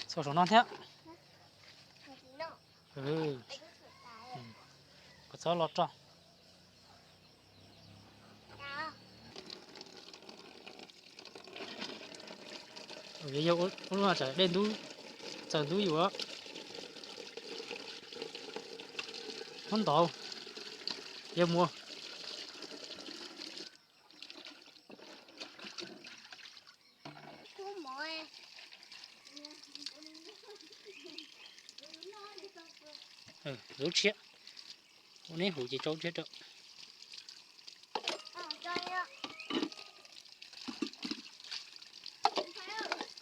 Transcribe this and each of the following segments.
Txhua saum no thiab. Koj txhob lo roj. Yog ua lub no tsam dej ntub, txaws ntub yus. Muab ntov, yog muag. Lub tshiab, ua neb huv ces tso tshiab rau.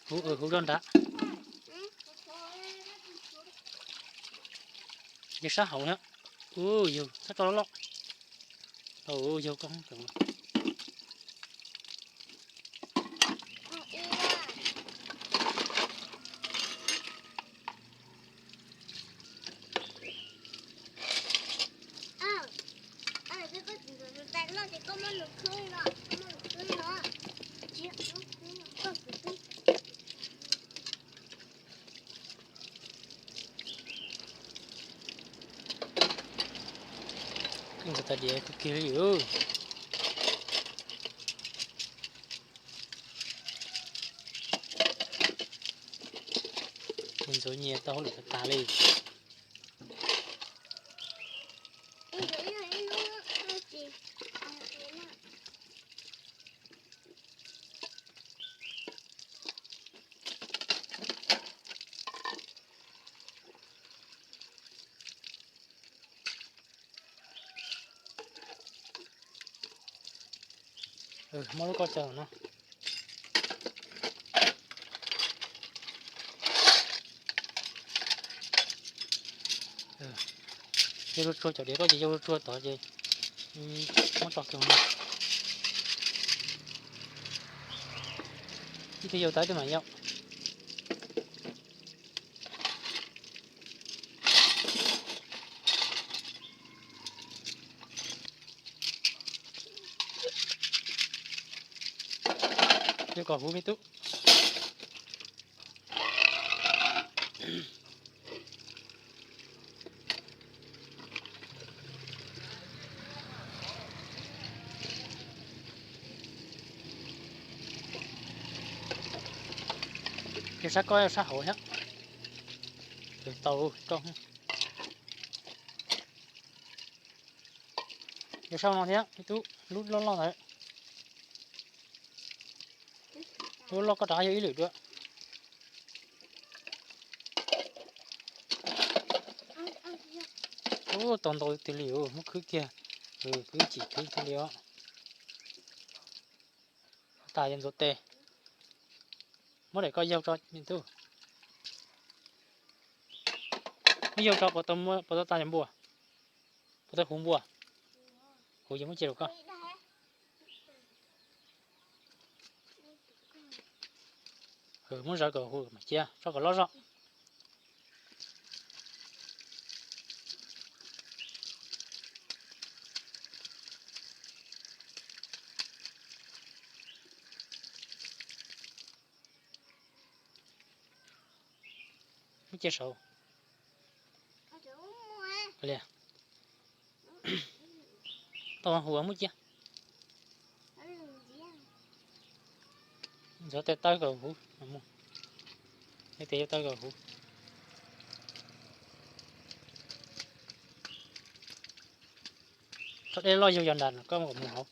Huv, huv rau nrad. Yog sab hauv na. Ua yog txhob tso loj loj. Yog koj. Ntxuav tas diav kawg kiag li. Ntxuav nyias tau hauj lwm tag tag li. Muab lub koj coj no. Yog tsuag tsuag cov diav koj ces yog tsuag tsuag tod ces muab tso kiag no. Ib tug yau tas ib tug mam yau. Yog kom huv me tub. Yog sab koj sab hauv thiab. Tau koj. Yog sab no thiab ib tub, lub loj loj ntawd. Lub loj koj rov qab yog ib lwm dua. Ub, tau ntau tiag li, muab khwb kiag. Khwb chim khwb kiag li os. Tas yog ntxuav tes. Muab daim koj yaug tso me tub. Muab yaug tso puas tau, puas tau tas cov npua, puas tau huv npua. Huv ces muab cia rau koj. Muab zawv kom huv mas cia, tso kom loj zog. Muab cia saud. Li, tau huv muab cia. Ntxuav tes taw kom huv, tes taw kom huv. Tso dej loj yug yos nram no koj mus hauv.